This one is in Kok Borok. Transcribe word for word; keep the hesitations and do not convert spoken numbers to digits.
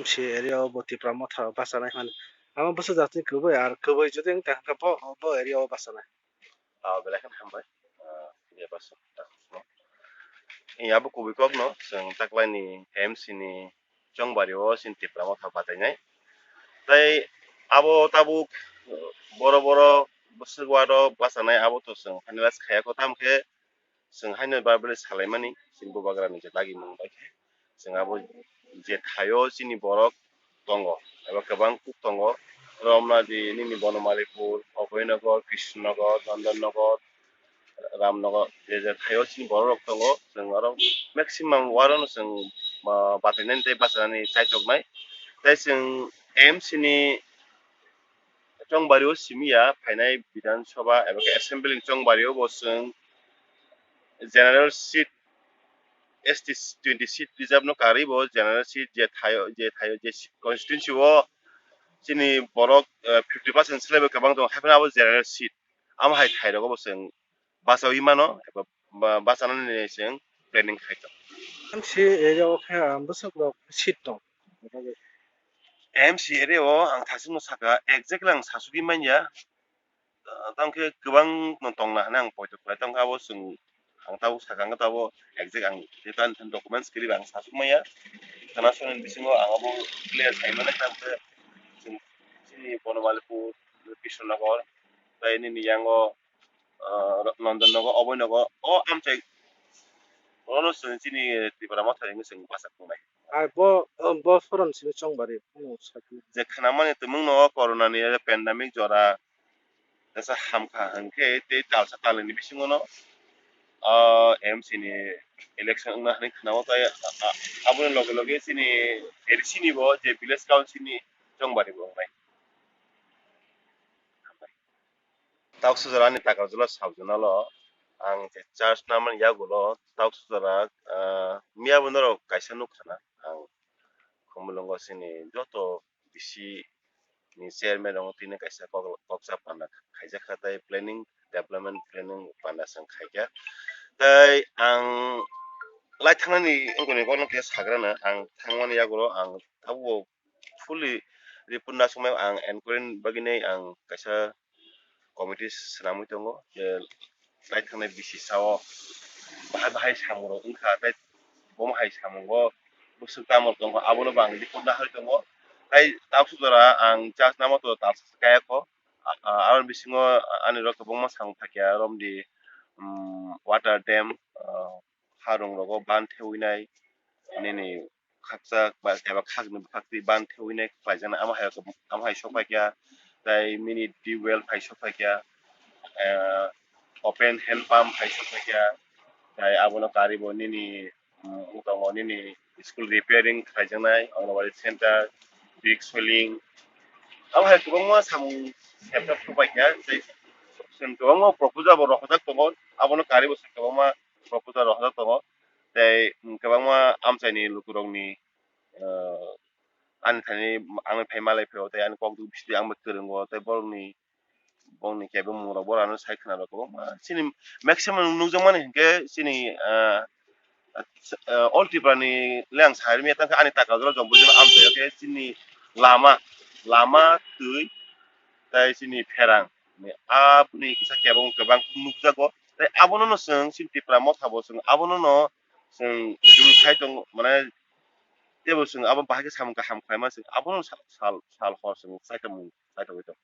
C area o bo Tipra Motha bachanai hwnwi. Amo bwswk jatni kwbwi, ar kwbwi jodi wng tong khe bo, bo area o bachanai. Ah, belai kheno hambai. Ah, bebak song. Abo kubui kokno chwng taklaini M C ni chongbari o chini Tipra Motha batainai. Tai abo tabuk, uh, boro boro bwswk wado bachanai abo to chwng finalize khaiya kho, tamo khe chwng haino verbally salaimani chini bubagrani je dagimung bai khe. Chwng abo je thaio chini borok tongo, eba kwbang kuk tongo, romna di nini Bonomalipur, Abhoynagar, Krishnanagar, Nandanagar, Ramnagar, je je thaio chini borok rok tongo, chwng oro maximum warono chwng, ah, batainani tei bachanani chaichoknai. Tei chwng M C ni chongbari o simi ya, phainai Bidhan Sabha eba khe Assembly ni chongbari o bo chwng general seat, S T twenty seat reserve no karwi bo general seat je thaio, je thaio, je constituency o chini borok, eh, fifty percent slai bai kwbang tongo, haphano abo general seat. Amo hai thai rogo bo chwng bachawi mano, eba ba-, bachanani chwng planning khai tongo. M C area o khe, ah, bwswk rok seat tong? M C area o ang thasingno saka, exactly ang sasugwi manya. Ah, tamo khe kwbang no tongna hwnwi ang poito khlai, tamo khe abo chwng, ang tabuk saka, ang tabuk exact ang tei tani documents kwrwi ba ang sasuk manya. Khana songni bisingo ang abo clear sai mano, tamo khe chwng chini Bonomalipur, Krishnanagar, tei nini yango, ah, Nandanagar, Abhoynagar, o amchai rono chwng chini Tipra Motha hwnwi chwng bachak tongnai. Hai bo, bo forum simi chongbari phano sakni. Je khnamani tumungno o corona ni pandemic jora kaisa hamkha hwnkhe tei talsa talnini bisingono, ah, M C ni election wngna hwnwi khnao, tei, ah, ah, aboni loge loge chini A D C ni bo je village council ni chongbari bo wngnai. Tauksa jora ani Takarjala sub zonal o ang je charge namani yagulo tauksa jora, ah, miya bo norok kaisa nukha na ang Khumulwngo chini joto D C ni chairman rok tini kaisa kok, koksa panda khaijak kha, tei planning, development planning panda chwng khaikha. Tei ang lai thangnani wngkoni kokno khe sagrana ang thangmani yagulo ang tabuk fully report nasukmai ang enquiry bagwi nai ang kaisa committee swnamwi tongo, je lai thangnai B C sao bahai bahai samungrok wngkha, tei bomo hai samungo bwswk tamo tongo, abono bo ang report nahai tongo. Tei tauksa jora ang charge namo to talsa se kaya kho, a-, a-, aroni bisingo ani rok kwbangma samung thakya, romdi, um, water dam, ah, harung rogo ban thewinai, nini khakchak ba eba khakni bwkhaktwi ban thewinai khlaijaknai, amo hai, amo hai sok paikha, tei mini tubewell hai sok paikha, eh, open hand pump hai sok paikha, tei abono karwi bo nini, mm, wng tongo nini school repairing khlaijaknai, Anganwadi center, brick soiling, amo hai kwbangma samung sep sep sok paikha, tei chwng kwbangma proposal bo rohorjak tongo, abono karwi bo chwng kwbangma proposal rohorjak tongo. Tei, mm, kwbangma amchaini lukurokni, ah, ani thani, ang phai malai phai o, tei ani kok duk bisi ang bai kwrwngo, tei borokni, borokni kebengmungrok borok ano sai khwnarok kwbangma. Chini maximum nukjakmani hinkhe chini, ah, ah, all Tripura ni le ang sai manya, tangkhe ani Takarjala Jompuijala amchaio khe chini lama, lama, twi, tei chini pherang, aboni kisa kebeng kwbang nukjago. Tei abono no chwng chini Tipra Motha bo chwng abono no chwng jul khai tongo, mane teibo chwng abo bahai khe samung kaham khlaima chwng abono sa-, sal, sal hor chwng chaitomung chaitogwi tongo.